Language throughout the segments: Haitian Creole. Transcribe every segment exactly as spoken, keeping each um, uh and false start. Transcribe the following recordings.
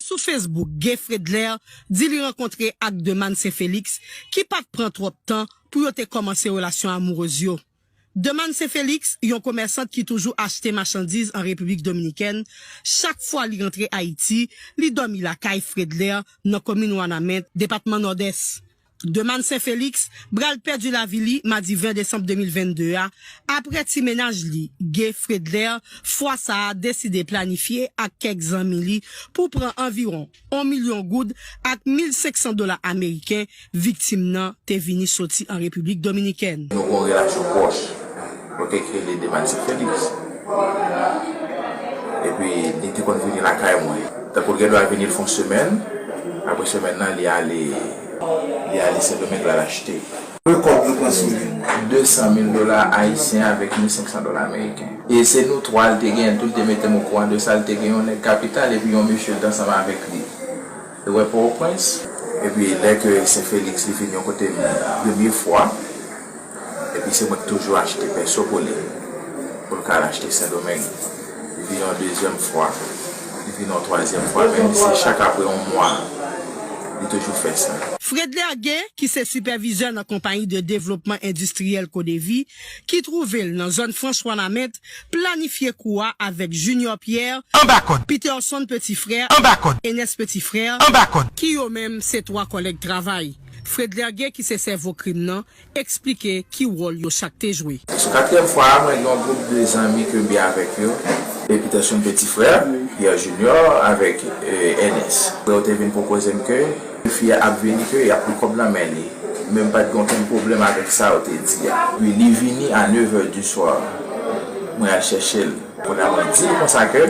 Sou Facebook, Gay Fredler di li rankontre ak Demane Saint Felix, ki pa t pran twòp tan pou yo te kòmanse relasyon amourez yo. Demane Saint Felix, yon komèsant ki toujou achte machandiz an Repiblik Dominikèn, chak fwa li rantre Ayiti, li dòmi lakay Fredler nan komin Wanament, depatman Nòdès. Demane Saint Felix pral pèdi lavi li madi ven desanm de mil vennde a, apre ti mennaj li, Gay Fredler, fwa sa a deside planifye ak kèk zanmi li pou pran anviwon yon milyon goud ak mil senk san dola ameriken viktim nan te vini soti an Repiblik Dominikèn. Nou gen yon relasyon pwòch. Mwen te rele Demane Saint Felix. Epi, li te konn vini lakay mwen. Tankou l gen dwa vini, l fè yon semèn. Apre semèn nan, li ale, li ale Sendomeng, l al achte. Konbyen kòb nou pran sou li? De san mil dola ayisyen avèk mil senk san dola ameriken. E se nou twa l te gen, tou l te mete m okouran de sa, l te gen yon nèg kapital epi yon mesye l te ansanm avèk li. Li wè Pòtoprens, epi lè ke Sen Felix li vin yon kote m premye fwa, epi se mwen ki toujou achte pèso pou li, pou l ka al achte Sendomeng. Li vin yon dezyèm fwa, li vin yon twazyèm fwa, men se chak apre yon mwa, li toujou fè sa. Fredler Gay, ki se sipèvizè nan konpayi de devlopman endistriyèl Kodevi, ki twouve l nan zòn franch Wanament, planifye kou a avèk Junior Pierre, Anba kòd. Peterson Petit Frère, Anba kòd. Enes Petit Frère, Anba kòd. Ki yo menm se twa kòlèg travay. Fredler Gay, ki se sèvo krim nan, eksplike ki wòl yo chak te jwe. Sou katriyèm fwa a, mwen gen yon gwoup de zanmi ke m byen avèk yo, e Peterson Petit Frère, Pierre Junior avèk, e, Enes. Yo te vin pwopoze m ke fi a ap vini, ke y ap pran kòb nan men li. Men m pa t gen okenn pwoblèm avèk sa yo te di a. Epi li vini a nev è di swa. Mwen al chèche l. Kounye a mwen di l konsa ke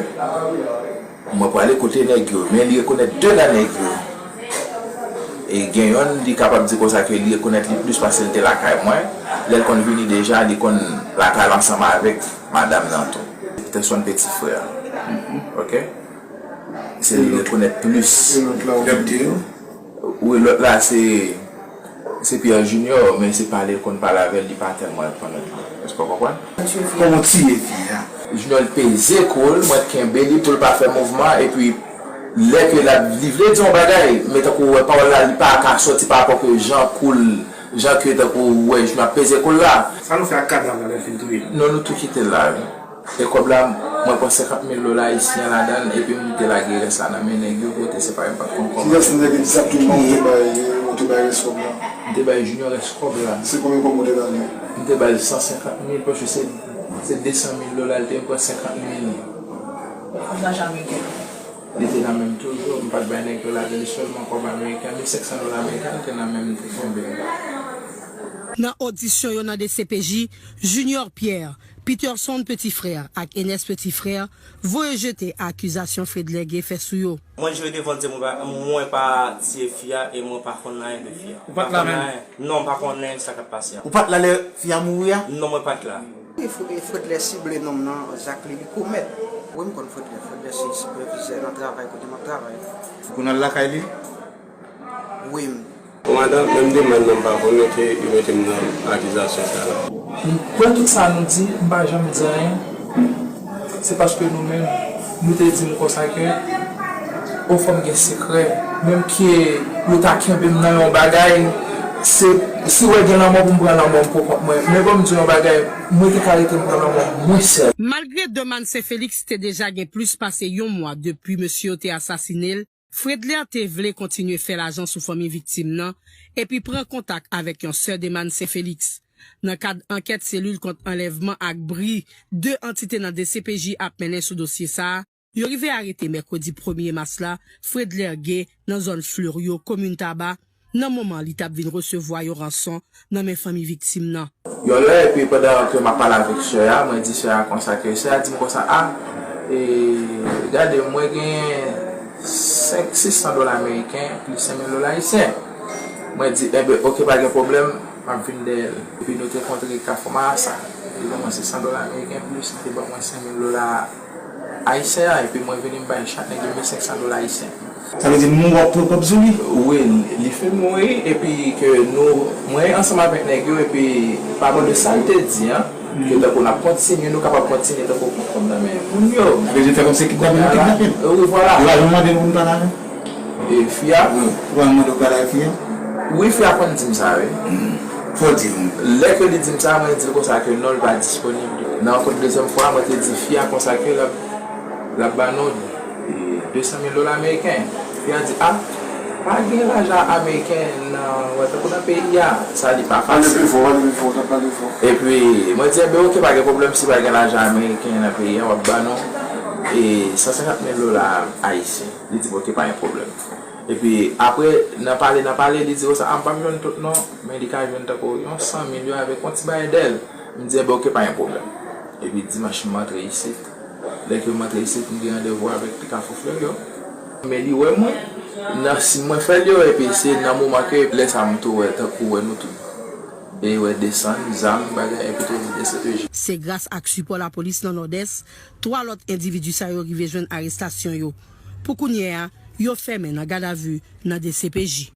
mwen prale kote nèg yo, men li rekonèt de nan nèg yo. E gen yonn, li kapab di konsa ke li rekonèt li plis pase l te lakay mwen. Lè l konn vini deja, li konn lakay l ansanm avèk madanm nan tou. Peterson Petit Frère. Ok? Se li rekonèt plis. E lòt la, ou di yo? Wi, lòt la se, se Pierre Junior, men se pale l konn pale avè l, li pa tèlman rekonèt li. Èske w konprann? Kòman w tiye fi a? Junior, l peze kou l, mwen kenbe li pou l pa fè mouvman, epi lè ke l ap, li vle di yon bagay, men tankou w wè pawòl la, li pa ka sòti pa rapò ke jan kou l, jan ke tankou w wè Junior ap peze kou l la. Sa nou fè ak kadav la lè l fin touye l? Non, nou tou kite l la, wi. E kòb la, mwen pran senkant mil dola ayisyen ladan l, epi m te lage rès la nan men nèg yo, kote se pa yo m pa t konn kòman. Kiyès nan nèg egzakteman ou te bay, ou te bay rès kòb la? M te bay Junior rès kòb la. Se konbyen kòb ou te ba li? M te ba l san senkant mil, paske se, se de san mil dola l te, m pran senkant mil. Kòb la jamè gen. Li te nan men m toujou, m pa t bay nèg yo lajan, li sèlman kòb ameriken, mil senk san dola ameriken, li te nan men m, m te kenbe l. Nan odisyon yo nan D C P J, Junior Pierre, Peterson Petit Frère ak Enes Petit Frère voye jete akizasyon Fredler Gay fè sou yo. Mwen jwe devan Dye, mwen pa, mwen pa tiye fi a e mwen pa konn anyen de fi a. Ou pa t la menm? Non, m pa konnen sa k ap pase a. Ou pa t la lè fi a mouri a? Non, mwen pa t la. Wi, Fre-, Fredler sible nonm nan, zak li, li komèt. Wi, m konn Fredler. Fredler se sipèvizè nan travay kote m ap travay. Ou konn al lakay li? Wi, m. Bon, madanm, menm demann nan m pa konnen ke yo mete m nan akizasyon sa la. Dapre tout sa nou di, m pa janm di anyen. Se paske nou menm, nou te di m konsa ke, o fò m gen sekrè. Menm ke yo ta kenbe m nan yon bagay, se, si w wè gen lanmò pou m pran lanmò m pou kont mwen. Men ban m di w yon bagay, mwen te ka rete m pran lanmò m mwen sèl. Malgre Demane Saint Felix te deja gen plis pase yon mwa depi mesye yo te asasine l, Fredler te vle kontinye fè lajan sou fanmi viktim nan epi pran kontak avèk yon sè Demane Saint Felix. Nan kad ankèt selil kont anlèvman ak bri, de antite nan D C P J ap mennen sou dosye sa a, yo rive arete mèkredi premye mas la Fredler Gay nan zòn Fleurieau, komin Taba, nan moman li t ap vin resevwa yon ranson nan men fanmi viktim nan. Yon lè, epi pandan ke m ap pale avèk sè a, mwen di sè a konsa ke, sè a di m konsa, a, e, gade, mwen gen senk, sis san dola ameriken, plis senk mil dola ayisyen. Mwen di, enben, oke, pa gen pwoblèm, m ap vin dèyè l. Epi nou te kontre Kafou Marasa. Li ban mwen sis san dola ameriken, plis li te ban mwen senk mil dola ayisyen an, epi mwen vini m bay chak nèg yo mil senk san dola ayisyen. Sa vle di nou w ap pran kòb sou li? Wi, li fin mouri, epi ke nou, mwen ansanm avèk nèg yo, epi pa bò de sa l te di an, ke tankou n ap kontinye, nou kapab kontinye tankou pran kòb nan men moun yo. Sa vle di fè kòmsi kidnape nou kidnape l? Wi, vwala. Yo pa janm mande nou pou nou pale avè l? E fi a? Wi, ou pa mande w pale ak fi a? Wi, fi a konn di m sa, wi. Fò di m. Lè ke li di m sa, mwen di l konsa ke non, l pa disponib. Nan yon dezyèm fwa, mwen te di fi a konsa ke l ap, l ap ba nou, e, de san mil dola ameriken. Fi a di, a, pa gen lajan ameriken nan, wè, tankou nan peyi a, sa li pa fasil. Pale pi fò, pale pi fò, pale pi fò. Epi, mwen di, enben, oke, pa gen pwoblèm, si pa gen lajan ameriken nan peyi a, w ap ba nou, e, san senkant mil dola ayisyen. Li di m, oke, pa gen pwoblèm. Epi, apre, nan pale, nan pale, li di konsa, a, m p ap jwenn tout non, men li ka jwenn tankou yon san mil yo avèk yon ti bagay dèyè l. M di, enben, oke, pa gen pwoblèm. Epi, dimanch, m antre isit. Lè ke m antre isit, m gen randevou avèk ti Kafou Flè yo. Men li wè mwen, nan siy mwen fè l yo, epi se nan moman ke lè sa a m tou wè, tankou wè nou tout e wè desann, zam, bagay, epi tou de C P J. Se gras ak sipò lapolis nan Nòdès, twa lòt endividi sa yo rive jwenn arestasyon yo. Pou kounye a, yo fèmen nan gadavi nan D C P J.